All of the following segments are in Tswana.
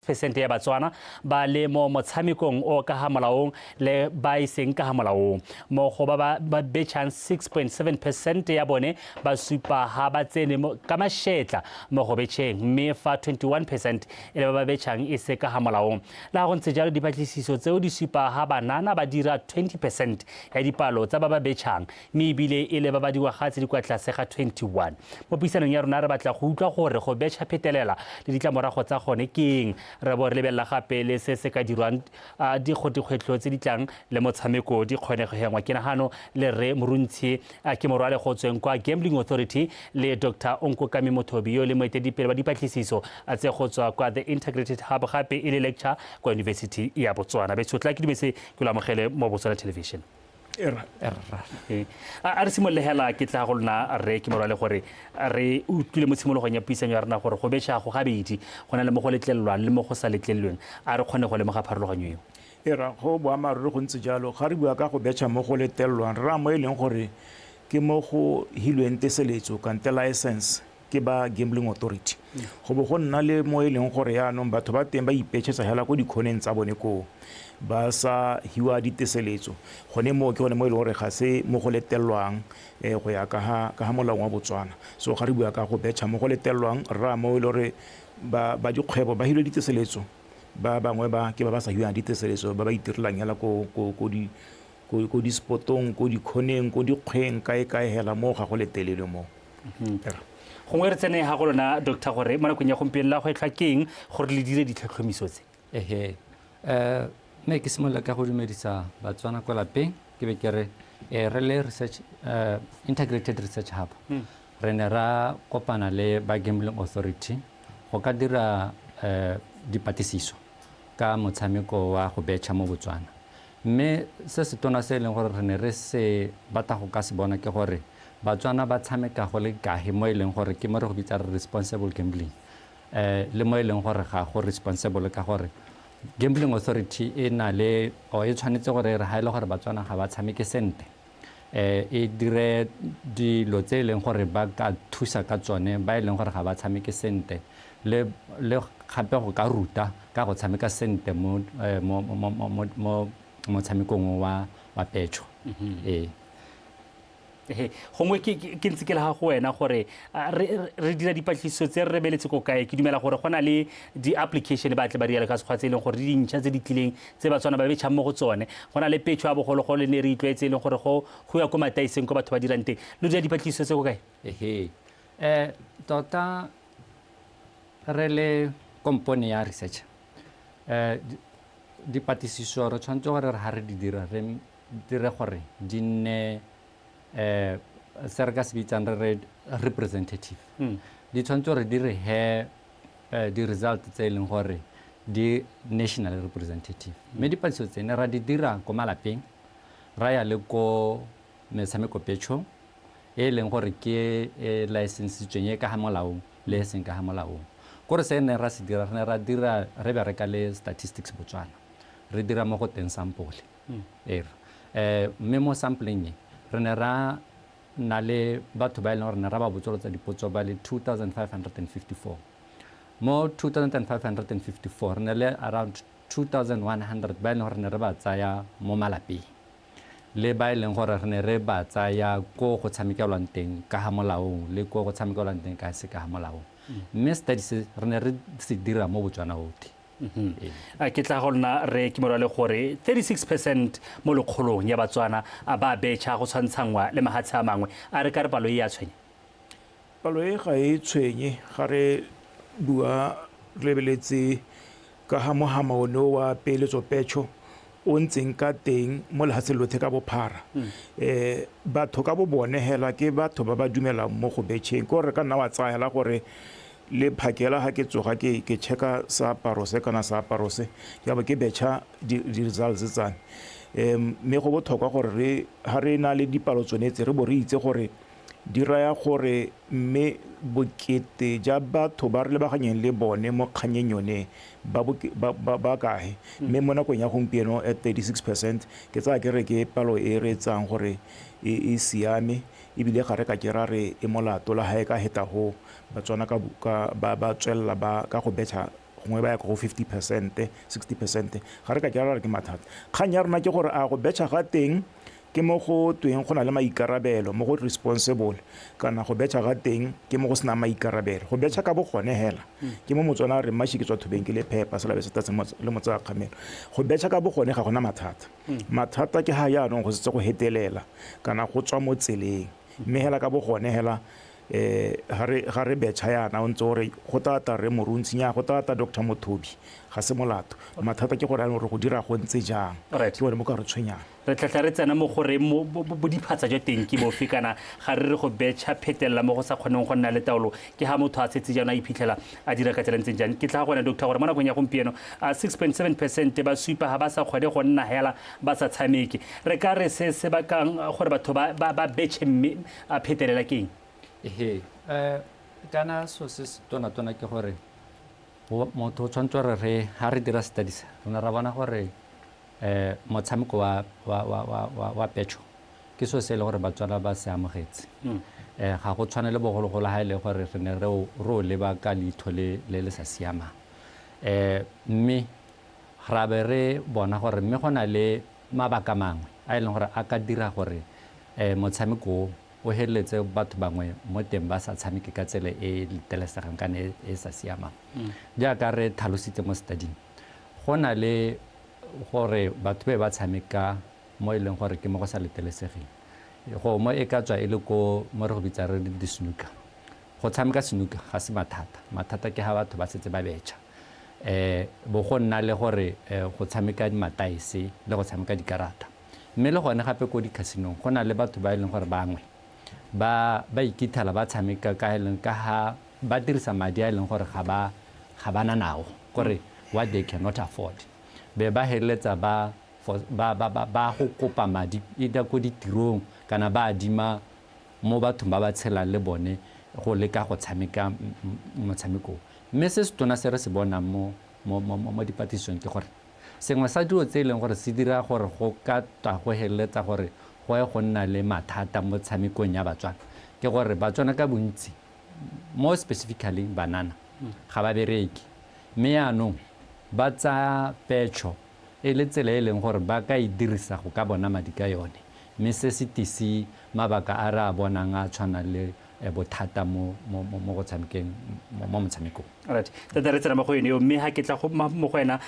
Percent ya Batswana ba le mo motshamekong o ka ga molaong le ba e seng ka ga molaong. Mo go ba ba betšhang, 6.7 percent ya bone ba supa ha ba tsene ka mašetla mo go betšheng, mme fa 21% e le ba ba betšhang e se ka ga molaong. Le ga go ntse jalo, dipatlisiso tseo di supa ha banana ba dira 20% ya dipalo tsa ba ba betšhang, mme ebile e le ba ba dingwaga tse di kwa tlase ga 21. Mo puisanong ya rona re batla go utlwa gore go betšha phetelela le ditlamorago tsa gone ke eng, re bo re lebelela gape le se se ka dirwang dikgwetlho tse di tlang le motshameko di kgone go hengwa. Ke nagano le Rre Moruntshi ke morwale go tsweng kwa Gambling Authority le Dr Onkokame Mothobi, yo e le moeteledipele wa dipatlisiso tse go tswa kwa The Integrated Hub, gape e le lecture kwa University ya Botswana. Betshotla, ke dumetse ke lo amogele mo Botswana Television. A re simolole hela, ke tla go lona, Rre ke morwale, gore re utlwile mo tshimologong ya puisanyo ya rena gore go betšha go gabedi, go na le mo go letlelelwang le mo go sa letlelelweng. A re kgone go lemoga pharologanyo eo? Era, go boammaaruri, go ntse jalo. Ga re bua ka go betšha mo go letelelwang, re raya mo e leng gore ke mo go hilweng teseletso kante license ke ba Gambling Authority. Go bo go nna le mo e leng gore yaanong batho ba teng ba ipetšhetsa hela ko dikhoneng tsa bone koo, ba sa hiwa diteseletso. Gone moo ke gone mo e leng gore ga se mo go letelelwang go ya ka ga molaong wa Botswana. So ga re bua ka go betšha mo go letelelwang, re raya mo e le gore ba dikgwebo ba hilwe diteseletso, ba bangwe ba ke ba ba sa hiwang diteseletso, ba ba itirelang hela ko di-spotong, ko dikhoneng, ko dikgweng, kae kae hela. Moo ga go letelelwe moo. Gongwe re tsene ga go lona, doctor, gore mo nakong ya gompieno la go etlhwa ke eng gore le dire ditlhotlhomiso tse? Ehe, mme ke simolola ka go dumedisa Batswana kwa lapeng. Ke be ke re re le research Integrated Research Hub, re ne ra kopana le ba Gambling Authority go ka dira dipatlisiso ka motshameko wa go betšha mo Botswana. Mme se se tona se e leng gore re ne re se batla go ka se bona ke gore Batswana ba tshameka go le kae, mo e leng gore ke mo re go bitsa re responsible gambling, le mo e leng gore ga go responsible, ka gore Gambling Authority e na le or e tshwanetse gore e re ga e le gore Batswana ga ba tshameke sente, e dire dilo tse e leng gore ba ka thusa ka tsone ba e leng gore ga ba tshameke sente, le gape go ka ruta ka go tshameka sente mo motshamekong wa petšho, ee. Gongwe ke ntse ke le ga go wena gore re dira dipatlisiso tse re rebeletse ko kae? Ke dumela gore go na le di-application, ba tle ba rialo ka Sekgwa, tse e leng gore di dintšha tse di tlileng tse Batswana ba betšhang mo go tsone. Go na le petšho ya bogologolo ne re itlwaetse, e leng gore go ya ko mataiseng ko batho ba dirang teng. Lo dira dipatlisiso tse ko kae? Ehe, tota re le kompone ya research, dipatlisiso re tshwanetse gore re ga re di dira, re dire gore di nne se re ka se bitsang re re representative. Di tshwanetse gore di re he di-result tse e leng gore di national representative. Mme dipatlisiso tse ne ra di dira ko malapeng, ra ya le ko metshameko petšhong e e leng gore ke e licensitsweng, e ka ga molaong le e seng ka ga molaong. Kore se ne ra se dira, re ne ra dira re bereka le Statistics Botswana, re dira mo go teng sample mme mo sampling e re ne ra na le batho ba e leng gore ne ra ba botsolotsa dipotso ba le 2554. Mo 2554 re ne le around 2100 ba e leng gore ne re ba tsaya mo malapeng, le ba e leng gore re ne re ba tsaya ko go tshamekelwang teng ka ga molaong le ko go tshamekelwang teng ka se ka ga molaong. Mme study se re ne re se dira mo Botswana otlhe. Ke tla go lona, Re ke morwale, gore 36% mo lekgolong ya Batswana a ba betšha go tshwantshangwa le mahatshe a mangwe. A re ka re palo e ya tshwenya? Palo e ga e tshwenye ga re bua re lebeletse ka ga mohama one wa peeletso petšho o ntseng ka teng mo lefatsheng lotlhe ka bophara. Batho ka bo bone hela ke batho ba ba dumelang mo go betšheng, ke gore re ka nna wa tsaya hela gore le phakela ga ke tsoga ke checka seaparo se kana seaparo se, ke bo ke betšha di-results tsa me. Mme go botlhokwa gore re ga re na le dipalo tsone tse, re bo re itse gore di raya gore mme bokete ja batho ba re lebaganyeng le bone mo kganyeng yone ba kae. Mme mo nakong ya gompieno at 36%, ke tsaya ke re ke palo e re tsayang gore e siame, ebile ga re ka ke ra re e molato la ga e ka heta go Batswana ba tswelela ba ka go betšha. Gongwe ba ya ko go 50%, 60%. Ga re ka ke ra re ke mathata. Kgang ya rona ke gore a go betšha ga teng ke mo go tweng go na le maikarabelo, mo go responsible, kana go betšha ga teng ke mo go senang maikarabelo. Go betšha ka bogone hela ke mo Motswana a re mashi ke tswa thobeng ke le phepa, selabe se tlatse le motse wa kgamelo. Go betšha ka bogone ga gona mathata. Mathata ke ga jaanong go setse go hetelela kana go tswa mo tseleng. Mme hela ka bogone hela um ga re betšha yana o ntse o re go tata re Moruntsi, nya go tata Dr Mothobi, ga se molato. Mathata ke gore jaanong re go dira go ntse jang, ke bone mo ka re tshwenyang. Re tlatla re tsena mo gore bo diphatsa jwa teng ke bofe, kana ga re re go betšha phetelela mo go sa kgoneng go nna le taolo ke ga motho a setse jaanong a iphitlhela a dira ka tsela ntseng jang. Ke tla go wena doctor gore mo nakong ya gompieno 6.7% ba supa ga ba sa kgone go nna hela ba sa tshameke. Re ka re se se bakang gore batho ba betšhe mme a phetelela ke eng? Ehe, kana so se se tona-tona ke gore motho o tshwanetse gore re ha re dira studies re ne ra bona gore motshameko wa petšho ke so se e le gore Batswana ba se amogetse. Ga go tshwane le bogologolo ha e le gore re ne re o leba ka leitho le le sa siamang. Mme ra be re bona gore mme go na le mabaka mangwe a e leng gore a ka dira gore motshameko o o heleletse batho bangwe mo teng ba sa tshameke ka tsela e e letelesegang kana e e sa siamang. Jaaka re tlhalositse mo studyng, go na le gore batho be ba tshameka mo e leng gore ke mo go sa letelesegeng. Go mo e ka tswa e le ko mo re go bitsa re le di-snooker. Go tshameka snooker ga se mathata, mathata ke ga batho ba setse ba betšha. Bo go nna le gore go tshameka mataese le go tshameka dikarata. Mme le gone gape ko di-casinong go na le batho ba e leng gore bangwe ba ikithala ba tshameka ka e leng ka ha ba dirisa madi a e leng gore ga ba na nao, kore what they cannot afford. Be ba heleletsa ba go kopa madi either ko ditirong kana ba adima mo bathong ba ba tshelang le bone go leka go tshameka motshameko. Mme se se tona se re se bonang mo dipatlisong ke gore sengwe sa dilo tse e leng gore se dira gore go ka tswa go heleletsa gore go ye go nna le mathata mo tshamekong ya Batswana ke gore Batswana ka bontsi, more specifically banana, ga ba bereke. Mme yaanong ba tsaya petšho e le tsela e leng gore ba ka e dirisa go ka bona madi ka yone. Mme se se tise mabaka a re a bonang a tshwanang le bothata mo go tshamekeng mo motshamekong. Alright, tata re tsena mo go yone eo, mme ha ke tla mo go wena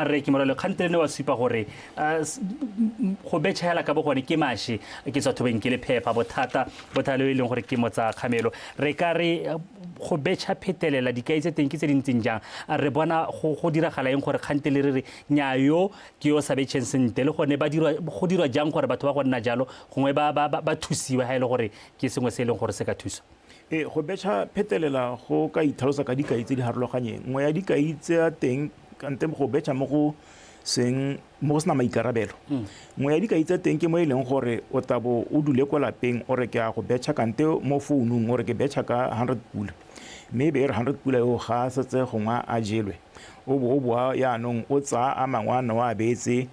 re ke morale kgante ne wa supa gore go betšha hela ka bogone ke mashe ke tswa thobeng ke le phepa bothata bothata le e leng gore ke motsa kgamelo. Re ka re go betšha phetelela dikai tse teng ke tse di ntseng jang? Re bona go diragala eng gore kgante le re re nya yo ke yo sa betšheng sentle, le gone ba dirwa go dirwa jang gore batho ba go nna jalo gongwe ba thusiwe ha e le gore ke sengwe se e leng gore se ka thusa? Go betšha phetelela go ka itlhalosa ka dikai tse di harologanyeng. Nngwe ya dikai tse teng kante go betšha mo go seng mo go sena maikarabelo. Nngwe ya dikai tse teng ke mo e leng gore o tla bo o dule ko lapeng o re ke a go betšha kante mo founung o re ke betšha ka 100 pula. Mme e be e re 100 pula eo ga a setse gongwe a jelwe. O bo o boa yaanong o tsaya a mangwe a ne o a beetse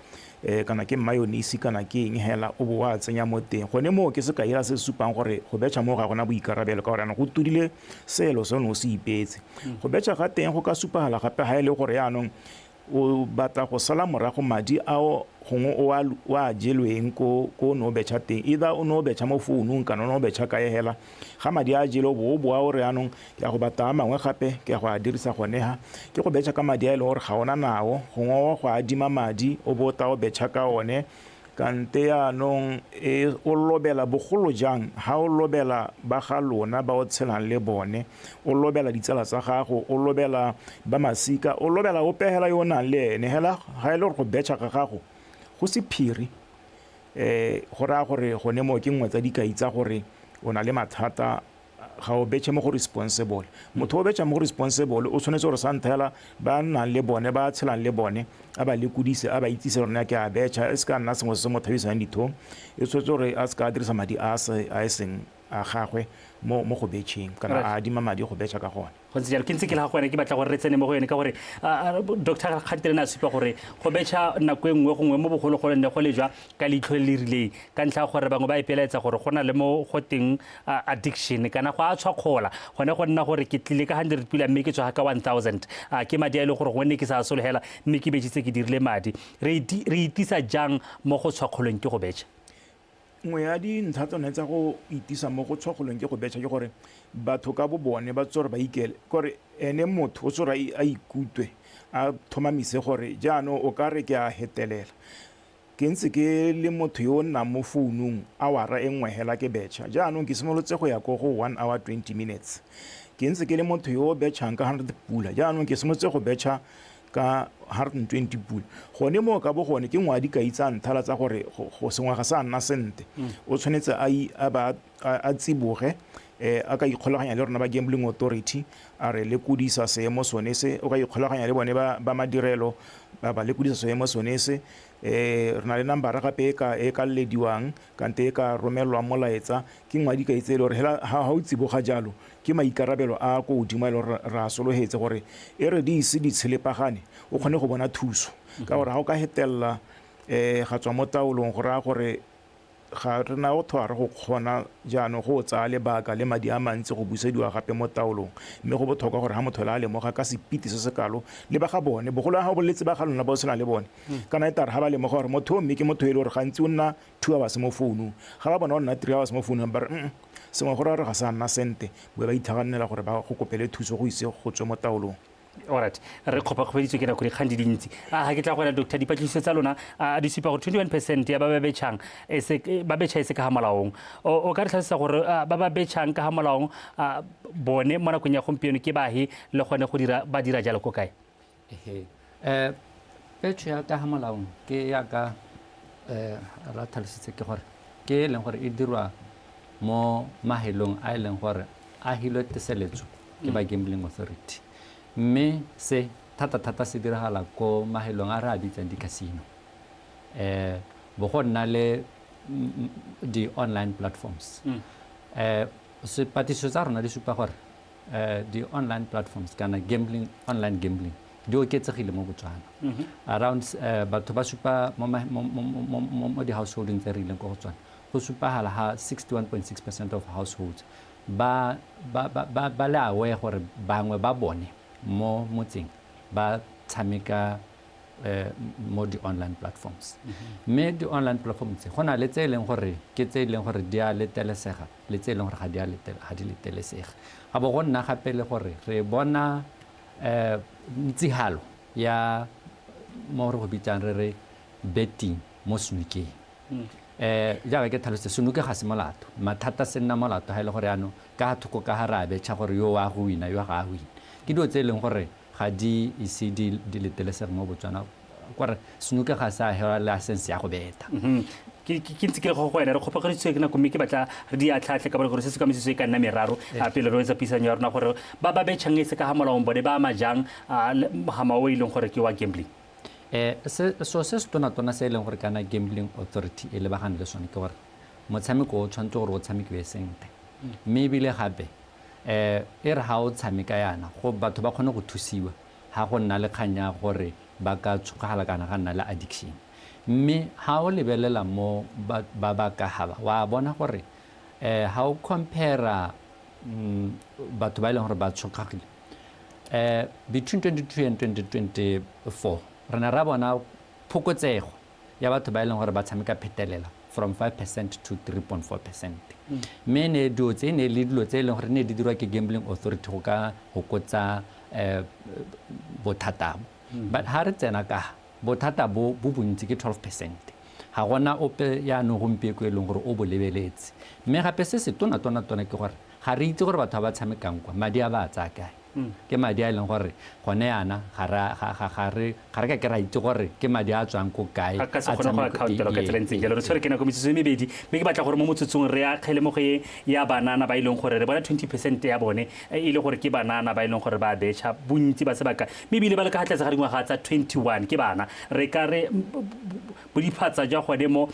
kana ke mayonnaise kana ke eng hela o bo wa tsenya mo teng. Gone moo ke sekai hela se supang gore go betšha moo ga gona boikarabelo ka gore jaanong go tudile selo se o ne o se ipeetse. Go betšha ga teng go ka supagala gape ga e le gore yaanong o batla go sala morago madi ao gongwe o a jelweng ko o ne o betšha teng, either o ne o betšha mo founung kana o ne o betšha kae hela. Ga madi a jele o bo o boa o re yaanong ke ya go batla a mangwe gape ke ya go a dirisa gone ha. Ke go betšha ka madi a e leng gore ga ona nao, gongwe wa go adima madi o bo o tla o betšha ka one. Kante yaanong o lobela bogolo jang ha o lobela ba ga lona ba o tshelang le bone, o lobela ditsala tsa gago, o lobela ba masika, o lobela ope hela yo o nang le ene hela. Ga e le gore go betšha ga gago go sephiri, go raya gore gone moo ke nngwe tsa dikai tsa gore o na le mathata. Ga o betšhe mo go responsible. Motho o betšha mo go responsible o tshwanetse gore sa ntlha hela ba nnang le bone, ba tshelang le bone, a ba lekodise, a ba itsise gore nna ke a betšha, e se ka nna sengwe se se mo thabisang dithong. E tshwanetse gore a se ka dirisa madi a e seng a gagwe mo go betšheng, kana a adima madi go betšha ka gone. Go ntse jalo, ke ntse ke le ga go wena, ke batla gore re tsene mo go yone ka gore Doctor Kgantele ne a supa gore go betšha nako e nngwe gongwe mo bogologolo ne go lejwa ka leitlho le le rileng ka ntlha ya gore bangwe ba ipelaetsa gore go na le mo go teng addiction kana go a tshwakgola gone go nna gore ke tlile ka 100 pula mme ke tswa ka 1000, ke madi a e leng gore gongwe ne ke sa a sologela mme ke betšhitse ke dirile madi. Re itisa jang mo go tshwakgolweng ke go betšha? Nngwe ya dintlha tsone tsa go itisa mo go tshwakgolweng ke go betšha ke gore batho ka bo bone ba tsore ba ikele kore ene motho o tsore a ikutwe, a tlhomamise gore jaanong o ka re ke a hetelela, ke ntse ke le motho yo o nnang mo founung awara e nngwe hela ke betšha, jaanong ke simolotse go ya ko go 1 hour 20 minutes. Ke ntse ke le motho yo o betšhang ka 100 pula, jaanong ke simolotse go betšha ka 120 pula. Gone moo ka bo gone ke nngwe ya dikai tsa nthala tsa gore go sengwe ga sa nna sente. O tshwanetse a ba a tsiboge, a ka ikgolaganya le rona ba Gambling Authority, a re lekodisa seemo sone se. O ka ikgolaganya le bone ba madirelo, ba ba lekodisa seemo sone se. Re na le nambara gape e ka lediwang kante e ka romelwang molaetsa. Ke nngwe ya dikai tse e le gore hela ha o tsiboga jalo ke maikarabelo a ko godimo a e le gore re a sologetse gore e re di ise di tshelepagane o kgone go bona thuso, ka gore ga o ka hetelela ga tswa mo taolong, go raya gore ga re na go tlhola re go kgona jaanong go tsaya lebaka le madi a mantsi go busediwa gape mo taolong. Mme go botlhokwa gore ga motho le a lemoga ka sepiti se se kalo le ba ga bone, bogolo ga o boleletse ba ga lona ba o sena le bone, kana e tare ga ba lemoga gore motho o mme ke motho e le gore gantsi o nna 2 hours mo founung, ga ba bona o nna 3 hours mo founung ba re sengwe go raya gore ga sa nna sente, bo ba itlhaganela gore ba go kopele thuso go ise go tswe mo taolong. Alright, re kgopakgopeditswe ke nako, dikgang di dintsi. A ga ke tla go wena doctor, dipatlisiso tsa lona a di supa gore 21% ya ba ba betšhang ba betšha e se ka ga molaong. O ka re tlhalosetsa gore ba ba betšhang ka ga molaong bone mo nakong ya gompieno ke bahe le gone go dira ba dira jalo ko kae? Petšho ya ka ga molaong ke ya ka ra tlhalositse ke gore ke e leng gore e dirwa mo mahelong a e leng gore a hilwe teseletso ke ba Gambling Authority, mme se thata-thata se diragala ko mahelong a re a bitsang di-casino, bo go nna le di-online platforms. Patlisiso tsa rona di supa gore di-online platforms kana gambling, online gambling di oketsegile mo Botswana. Around batho ba supa mo di-householding tse re ileng ko go tsone, go supagala ga 61.6% of households ba le aware gore bangwe ba bone mo motseng ba tshameka mo di-online platforms. Mme di-online platforms tse go na le tse e leng gore ke tse e leng gore di a letelesega le tse e leng gore ga di letelesege. Ga bo go nna gape le gore re bona ntsigalo ya mo re go bitsang re re betting mo snookeng. Jaaka ke tlhalositse, senoke ga se molato, mathata se nna molato ga e le gore yaanong ka thoko ka ga re a betšha gore yo wa go wina, yo ga a wina. Ke dilo tse e leng gore ga di ise di letelesege mo Botswana, kore senoke ga se a hewa license ya go beta. Ke ntse ke le go wena, re kgopageditswe ke nako mme ke batla re di atlhaatlhe ka gore se se ka metsotso e ka nna meraro pele re wetsa puisanyo ya rona gore ba ba betšhang e se ka ga molaong bone ba ama jang mogama o e leng gore ke wa gambling. So se se tona-tona se e leng gore kana Gambling Authority e lebagane le sone ke gore motshameko o tshwanetse gore o tshamekiwe sentle, mme ebile gape e re ga o tshameka yana go batho ba kgone go thusiwa ga go nna le kgang ya gore ba ka tshokagala kana ga nna le addiction. Mme ga o lebelela mo ba ba ka gaba, wa bona gore ga o compare batho ba e leng gore ba tshokagile between 22 and 2024, re ne ra bona phokotsego ya batho ba e leng gore ba tshameka phetelela from 5% to 3.4%. Mme ne dilo tse ne le dilo tse e leng gore ne di dirwa ke Gambling Authority go ka fokotsa bothata bo. But ha re tsena ka bothata bo bo bontsi ke 12%. Ga gona ope yaanong gompieko e leng gore o bo lebeletse. Mme gape se se tona-tona-tona ke gore ga re itse gore batho ba ba tshamekang kwa madi a ba a tsaya kae. Ke madi a e leng gore gone yana ga re ka ke ra itse gore ke madi a tswang ko kae. A ka se kgone go accountela ka tsela e ntseng jalo. Re tshwere ke nako metsotso e mebedi, mme ke batla gore mo motsotsong re akgele mo go e ya banana ba e leng gore re bona 20% ya bone e le gore ke banana ba e leng gore ba betšha bontsi ba sebaka, mme ebile ba le ka ga tlase ga dingwaga tsa 21 ke bana. Re ka re bodiphatsa jwa gone mo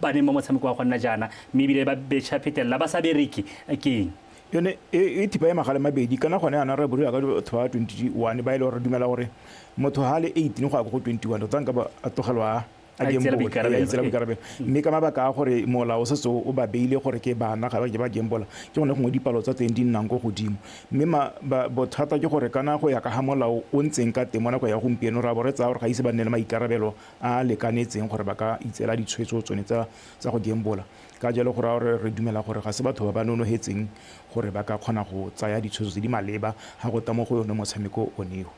baneng mo motshameko wa go nna jaana, mme ebile ba betšha phetelela ba sa bereke ke eng? Yone e thipa e magale mabedi kana gone ana re bua ka batho ba 21 ba e le gore re dumela gore motho ha le 18 go ya ko go 21 tota nka ba a tlogelwa a itseela boikarabelo. Mme ka mabaka a gore molao setse o ba beile gore ke bana, ga ba ke ba gambola, ke gone gongwe dipalo tsa teng di nnang ko godimo. Mme bothata ke gore kana go ya ka ga molao o ntseng ka teng mo nako ya gompieno, ra bo re tsaya gore ga ise ba nne le maikarabelo a a lekanetseng gore ba ka itseela ditshwetso tsone tsa go gambola. Ka jalo go raya gore re dumela gore ga se batho ba ba nonogetseng gore ba ka kgona go tsaya ditshwetso tse di maleba ga go tla mo go yone motshameko one o.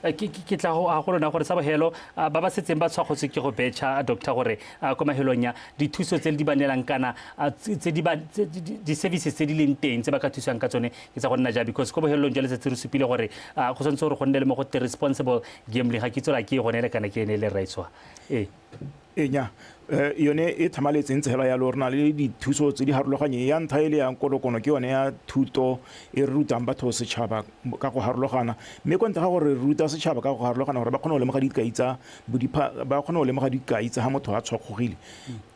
Ke tla go go lona gore sa bogelo ba ba setseng ba tshwakgotswe ke go betšha, doctor, gore ko mafelong ya dithuso tse di ba neelang kana tse di ba di-services tse di leng teng tse ba ka thusang ka tsone ke tsa go nna jang? Because ko bohelelong jwa letsatsi re supile gore go tshwanetse gore go nne le mo go te responsible gambling. Ga ke itse gore a ke e gone le kana ke ene e le rraetswa ee. Ee, nya yone e tlhamaletse ntse hela yalo. Re na le dithuso tse di harologanyeng. Ya ntlha e le yang konokono ke yone ya thuto e re rutang batho setšhaba ka go harologana, mme kwa ntle ga gore re ruta setšhaba ka go harologana gore ba kgone go lemoga dikai tsa ba kgone go lemoga dikai tsa ga motho a tshwakgogile,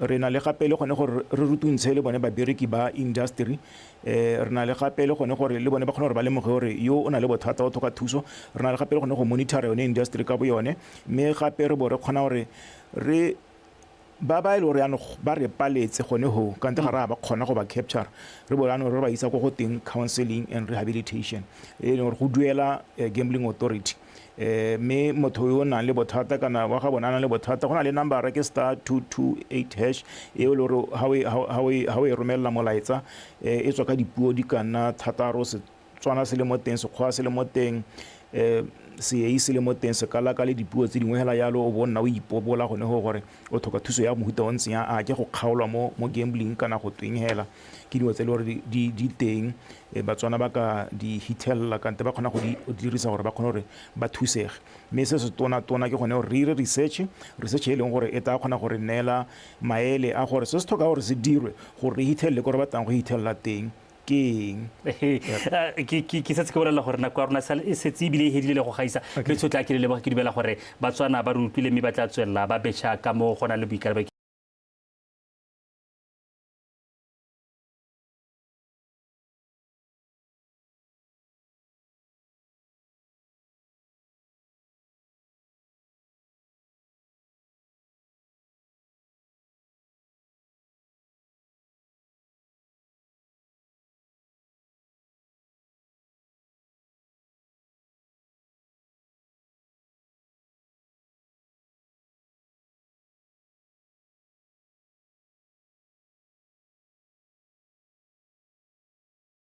re na le gape le gone gore re rutuntshe le bone babereki ba industry. Re na le gape le gone gore le bone ba kgone gore ba lemoge gore yo o na le bothata, o tlhoka thuso. Re na le gape le gone go monitor yone industry ka bo yone, mme gape re bo re kgona gore re ba ba e le gore yaanong ba re paletse gone ho kante ga re a ba kgona go ba capture, re bo yaanong re ba isa ko go teng counseling and rehabilitation, e leng gore go duela gambling authority. Mme motho yo o nang le bothata kana wa ga bona a nang le bothata, go na le number ke *228# e le gore ha o e romelela molaetsa, e tswa ka dipuo di ka nna thataro, Setswana se le mo teng, Sekgowa se le mo teng, Seei se le mo teng, Sekalaka le dipuo tse dingwe hela yalo. O bo nna o ipobola gone go gore o tlhoka thuso ya mohuta o ntseng a ke go kgaolwa mo gambling kana go tweng hela. Ke dingwe tse e le gore di teng, Batswana ba ka di hithelela kante ba kgona go di dirisa gore ba kgone gore ba thusege. Mme se se tona-tona ke gone gore re dire research, research e leng gore e tla kgona gore neela maele a gore se se tlhoka gore se dirwe gore re hithelele ko re batlang go hithelela teng ke eng. Ke setse ke bolelela gore nako ya rona e setse ebile e hedile le go gaisa, mme tshotla ke le leboga. Ke dumela gore Batswana ba re utlwile mme ba tla tswelela ba betšha ka mo go na le boikarabelo.